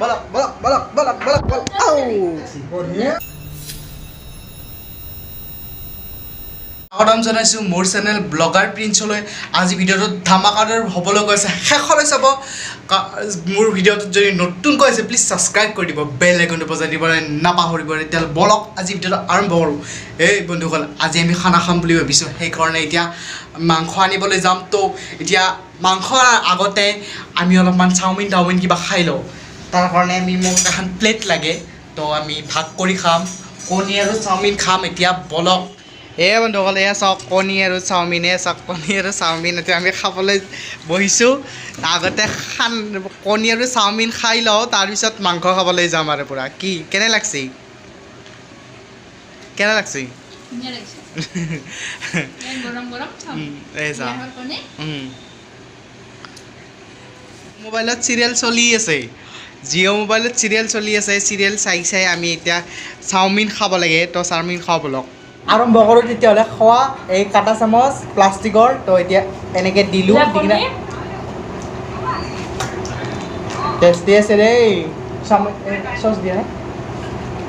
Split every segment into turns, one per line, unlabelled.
বলক বলক বলক বলক বলক বলক, আউ। স্বাগতম জনাইছোঁ মোৰ চেনেল ব্লগাৰ প্ৰিন্সলৈ। আজি ভিডিঅ'টোত ধামাকাদাৰ হ'বলৈ গৈ আছে, শেষলৈ চাব। মোৰ ভিডিঅ'টোত যদি নতুনকৈ আছে, প্লিজ ছাবস্ক্ৰাইব কৰি দিব, বেল আইকনটো বজাই দিবলৈ নাপাহৰিব। তেতিয়াহ'লে বলক, আজি ভিডিঅ'টো আৰম্ভ কৰোঁ। এই বন্ধুসকল, আজি আমি খানা খাম বুলি ভাবিছোঁ, সেইকাৰণে এতিয়া মাংস আনিবলৈ যাম। তো এতিয়া মাংস অনাৰ আগতে আমি অলপমান চাওমিন তাওমিন কিবা খাই লওঁ। তাৰ কাৰণে আমি মোক এখন প্লেট লাগে। তো আমি ভাগ কৰি খাম, কণী আৰু চাওমিন খাম এতিয়া। বলক। এয়া বন্ধুসকল, এয়া চাওক কণী আৰু চাওমিন, এয়া চাওক কণী আৰু চাওমিন। এতিয়া আমি খাবলৈ বহিছোঁ। আগতে কণী আৰু চাওমিন খাই লওঁ, তাৰপিছত মাংস খাবলৈ যাম। আৰু পূৰা কি কেনে লাগছে, কেনে লাগছে?
ধুনীয়া লাগিছে। এই গৰম গৰম চাওমিন।
এই চা।
বিলাহৰ কণী।
মোবাইলত চিৰিয়েল চলি আছে, জিঅ' মোবাইলত চিৰিয়েল চলি আছে। চিৰিয়েল চাই চাই আমি এতিয়া চাওমিন খাব লাগে। তো চাওমিন খাওঁ বলক, আৰম্ভ কৰোঁ তেতিয়াহ'লে খোৱা। এই কাটা চামুচ প্লাষ্টিকৰ। তো এতিয়া এনেকৈ দিলোঁ।
বিলাহ
দি কিনে
কণী।
টেষ্টি আছে দেই চাওমিন। চচ দিয়া নাই।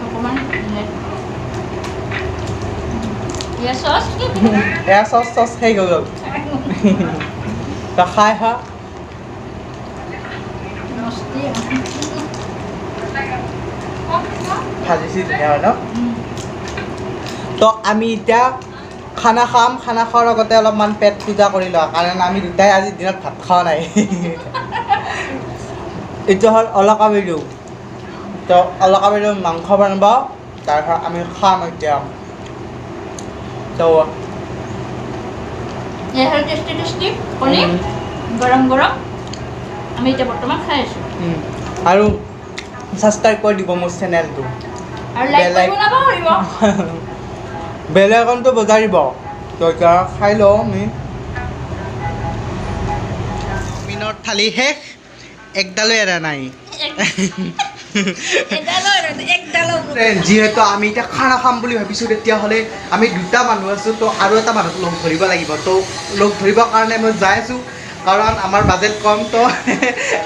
অকণমান দিলে। এয়া চচ।
এয়া চচ, চচ শেষ হৈ গ'ল। তো খাই খা।
মস্তি।
ভাজিছি ধুনীয়া হয় ন? তো আমি এতিয়া খানা খাম। খানা খোৱাৰ আগতে অলপমান পেট পূজা কৰি লওঁ, কাৰণ আমি দুটাই আজিৰ দিনত ভাত খোৱা নাই। এইটো হ'ল অলকা বাইদেউ। তো অলকা বাইদেউ মাংস বনাব, তাৰপিছত আমি খাম এতিয়া। তো
এয়া হ'ল টেষ্টি টেষ্টি কণী, গৰম গৰম। আমি এতিয়া বৰ্তমান খাই আছোঁ।
আৰু ছাবস্ক্ৰাইব কৰি দিব মোৰ চেনেলটো।
আৰু লাইক
বেলেগ-
কৰিব নাপাহৰিব।
বেল আইকনটো বজাই দিব। তো এতিয়া খাই লওঁ আমি। চাওমিনৰ থালি শেষ, একডালো এৰা নাই।
এডালো একডালো।
যিহেতু আমি এতিয়া খানা খাম বুলি ভাবিছোঁ, তেতিয়াহ'লে আমি দুটা মানুহ আছোঁ, তো আৰু এটা মানুহক লগ ধৰিব লাগিব। তো লগ ধৰিবৰ কাৰণে মই যাই আছোঁ, কাৰণ আমাৰ বাজেট কম। তো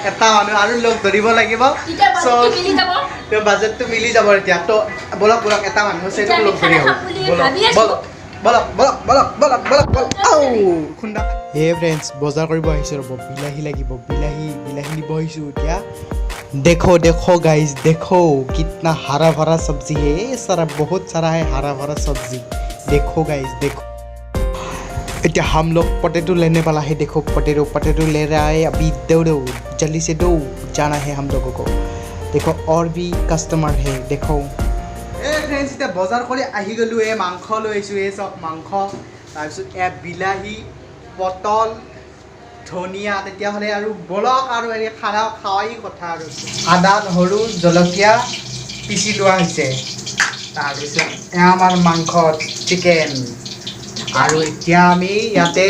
এটা মানুহ আৰু লগ ধৰিব লাগিব।
তেতিয়া
চ'
বাজেটটো মিলি যাব।
তো বাজেটটো মিলি যাব এতিয়া। তো বলক বলক, এটা মানুহ আছে,
এতিয়া
এইটোক
আমি
লগ ধৰি
খানা
আহোঁ।
খাম বুলি
বলক।
ভাবি আছোঁ।
বলক বলক বলক বলক বলক বলক বলক, আউ খুন্দা। হে ফ্ৰেণ্ডছ, বজাৰ কৰিব আহিছোঁ। ৰ'ব, বিলাহী লাগিব, বিলাহী, বিলাহী নিব আহিছোঁ এতিয়া। देखो देखो गाइस, देखो कितना हरा भरा सब्जी है। ये सारा बहुत सारा है हरा भरा सब्जी। देखो गाइस, देखो। এতিয়া हम लोग पटेटो लेने वाला है। देखो, पटेटो, पटेटो ले रहा है अभी। दौड़ो, जल्दी से दो, जाना है हम लोगों को। देखो, और भी कस्टमर है, देखो। এই ফ্ৰেণ্ডছ, এতিয়া বজাৰ কৰি আহি গ'লোঁ। এই মাংস লৈ আহিছোঁ, এই চব মাংস, তাৰপিছত এয়া বিলাহী, পটল, ধনিয়া। তেতিয়াহ'লে আৰু বলক আৰু এই খানা খোৱাই কথা। আৰু আদা, নহৰু, জলকীয়া পিচি লোৱা হৈছে। তাৰপিছত এয়া আমাৰ মাংস, চিকেন। আৰু এতিয়া আমি ইয়াতে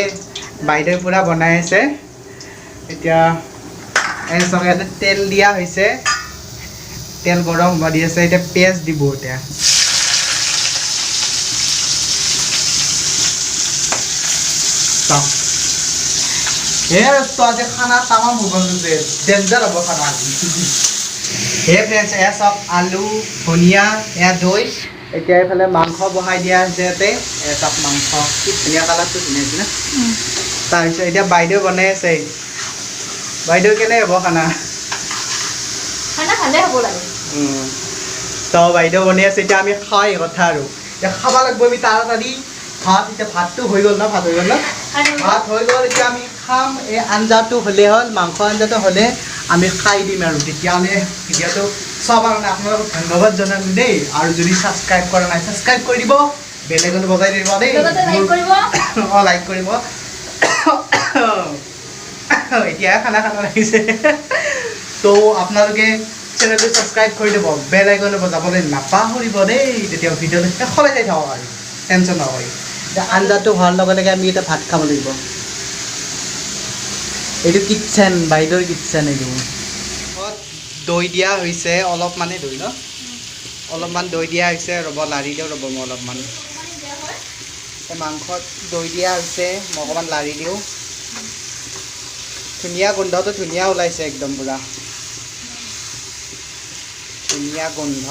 বাইদেউ পূৰা বনাই আছে। এতিয়া এই চাওক, ইয়াতে তেল দিয়া হৈছে, তেল গৰম হ'ব দি আছে। এতিয়া পিঁয়াজ দিব এতিয়া। চাওক, হে দোস্ত, আজি খানা তামাম হ'ব গৈছে, ডেঞ্জাৰ হ'ব খানা আজি। হে ফ্ৰেণ্ডছ, এয়া চাওক, আলু, ধনিয়া, এয়া দৈ। এতিয়া এইফালে মাংস বহাই দিয়া হৈছে ইয়াতে। এয়া চাওক মাংস, কি ধুনীয়া, কালাৰটো ধুনীয়া হৈছে ন? তাৰপিছত এতিয়া বাইদেউ বনাই আছে। বাইদেউ, কেনে হ'ব খানা?
খানা ভালে হ'ব লাগে।
তো বাইদেউ বনাই আছে, এতিয়া আমি খাই কথা। আৰু এতিয়া খাব লাগিব আমি তাড়াতাড়ি ভাত। এতিয়া ভাতটো হৈ গ'ল ন? ভাত হৈ গ'ল ন? ভাত হৈ গ'ল। এতিয়া আমি খাম। এই আঞ্জাটো হ'লে হ'ল, মাংস আঞ্জাটো হ'লে আমি খাই দিম। আৰু তেতিয়াহ'লে ভিডিঅ'টো চাবৰ কাৰণে আপোনালোকক ধন্যবাদ জনালোঁ দেই। আৰু যদি ছাবস্ক্ৰাইব কৰা নাই, ছাবস্ক্ৰাইব কৰি দিব, বেল আইকনটো বজাই দিব দেই।
লগতে লাইক কৰিব।
অঁ, লাইক কৰিব। এতিয়া খানা খানা লাগিছে। তো আপোনালোকে চেনেলটো ছাবস্ক্ৰাইব কৰি দিব, বেল আইকনটো বজাবলৈ নাপাহৰিব দেই। তেতিয়া ভিডিঅ'টো শেষলৈ চাই থাকক আৰু টেনশ্যন নকৰি। এতিয়া আঞ্জাটো হোৱাৰ লগে লগে আমি এতিয়া ভাত খাব লাগিব। এইটো কিটচেন, বাইদেউৰ কিটচেন এইটো। দৈ দিয়া হৈছে, অলপমানে দৈ ন? অলপমান দৈ দিয়া হৈছে। ৰ'ব, লাৰি দিওঁ, ৰ'ব মই অলপমান। এই মাংসত দৈ দিয়া হৈছে, মই অকণমান লাৰি দিওঁ। ধুনীয়া গোন্ধটো ধুনীয়া ওলাইছে একদম পূৰা। ধুনীয়া গোন্ধ।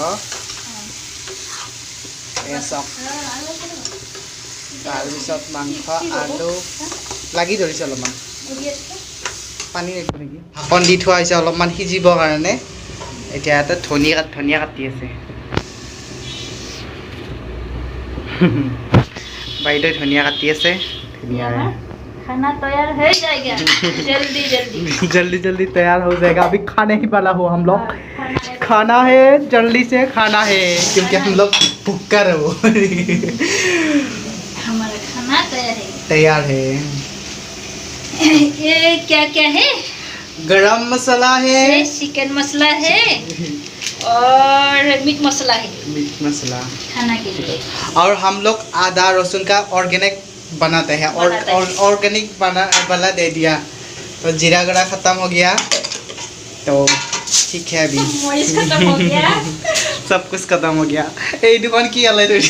এয়া চাওক, তাৰপিছত মাংস, আলু লাগি ধৰিছে অলপমান। পানী লাগিব নেকি? ঢাকন দি থোৱা হৈছে অলপমান সিজিবৰ কাৰণে। এতিয়া এটা ধনিয়া কাটি আছে বাইদেউ, ধনিয়া কাটি আছে ধনিয়া।
खाना तैयार हो जाएगा जल्दी जल्दी।
जल्दी जल्दी तैयार हो जाएगा। अभी खाने ही वाला हो हम लोग।
खाना है।
खाना है, जल्दी से खाना है, क्योंकि हम लोग भुक्कर हो।
हमारा खाना तैयार है।
तैयार है।
ये क्या क्या है?
गरम मसाला है।
ये चिकन मसाला है और मीट मसाला है।
मीट मसाला।
खाना के लिए।
और हम लोग आदा लहसुन का ऑर्गेनिक बनाते हैं और
बनाते हैं।
और ऑर्गेनिक बना वाला दे दिया तो जीरा गड़ा खत्म हो गया, तो ठीक है अभी।
मरीच खत्म हो गया।
सब कुछ खत्म हो गया। এই দোকান কি আলাই থৈ।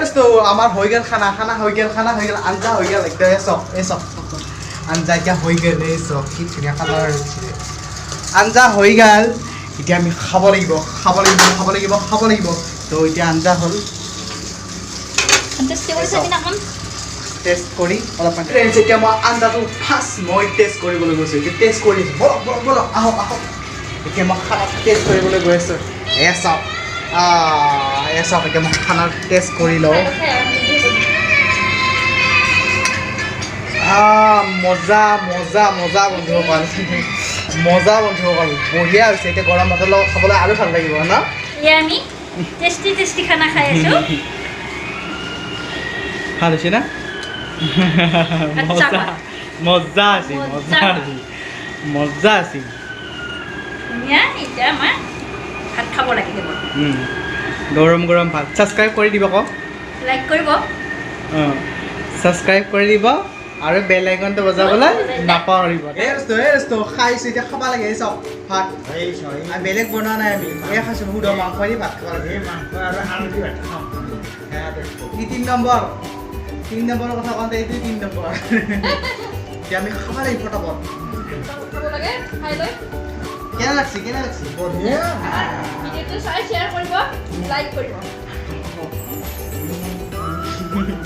দোস্ত, আমাৰ হৈ গ'ল খানা। খানা হৈ গ'ল, খানা হৈ গ'ল, আঞ্জা হৈ গ'ল একদম। এই চক, এই চক, আঞ্জা এতিয়া হৈ গ'ল। এই চক, কি ধুনীয়া কালাৰ হৈছিলে। আঞ্জা হৈ গ'ল, এতিয়া আমি খাব লাগিব, খাব লাগিব, খাব লাগিব, খাব লাগিব। তো এতিয়া আঞ্জা হ'ল।
টেষ্ট কৰি চাবি না অকণ।
টেষ্ট কৰি অলপমান। ফ্ৰেণ্ডছ, এতিয়া মই আঞ্জাটো ফাৰ্ষ্ট মই টেষ্ট কৰিবলৈ গৈছোঁ। এতিয়া টেষ্ট কৰি আছোঁ। বলক, বলক, বলক, আহক, আহক। এতিয়া মই খানা টেষ্ট কৰিবলৈ গৈ আছোঁ। এয়া চাওক, এয়া চাওক। এতিয়া মই খানা টেষ্ট কৰি লওঁ। মজা, মজা, মজা বন্ধুসকল, মজা বন্ধুসকল, বঢ়িয়া হৈছে। এতিয়া গৰম ভাতৰ লগত খাবলৈ আৰু ভাল লাগিব ন?
এয়া আমি টেষ্টি টেষ্টি খানা খাই আছোঁ।
ভাল হৈছে না?
মজা।
মজা আছে,
মজা
আছে, মজা আছে।
ধুনীয়া। এতিয়া আমাৰ ভাত খাব লাগিব।
গৰম গৰম ভাত। ছাবস্ক্ৰাইব কৰি দিব আকৌ।
লাইক কৰিব।
ছাবস্ক্ৰাইব কৰি দিব আৰু বেল আইকনটো বজাবলৈ নাপাহৰিব। এই দোস্ত, এই দোস্ত, খাইছোঁ, এতিয়া খাব লাগে। এই চাওক ভাত, আৰু বেলেগ বনোৱা নাই, আমি এই খাইছোঁ। সুধ মাংস দি ভাত খাব লাগে। ই 3 নম্বৰ, 3 নম্বৰৰ কথা কওঁতে এইটো 3 নম্বৰ। এতিয়া আমি খাব লাগিব ফটাফট।
খাব লাগে, খাই লৈ।
কেনে লাগছে, কেনে লাগছে?
ভিডিঅ'টো চাই শ্বেয়াৰ কৰিব, লাইক কৰিব।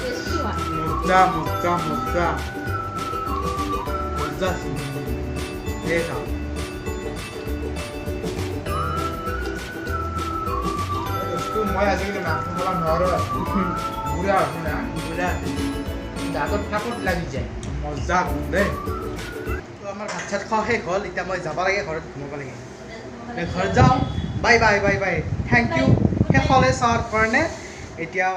টেষ্টি হোৱা।
মজা, মজা, মজা, মজা আছে। এই চাওক।
মই আজিকালি মাংস খাব নোৱাৰো, বুঢ়া হৈছো না।
বুঢ়া।
দাঁতত ফাকত লাগি যায়।
মজা দেই। তো আমাৰ ভাত চাত খোৱা শেষ হ'ল। এতিয়া মই যাব লাগে, ঘৰত ঘুমাব লাগে। ঘৰত যাওঁ। Bye bye, bye bye, thank you শেষলৈ চোৱাৰ কাৰণে। এতিয়া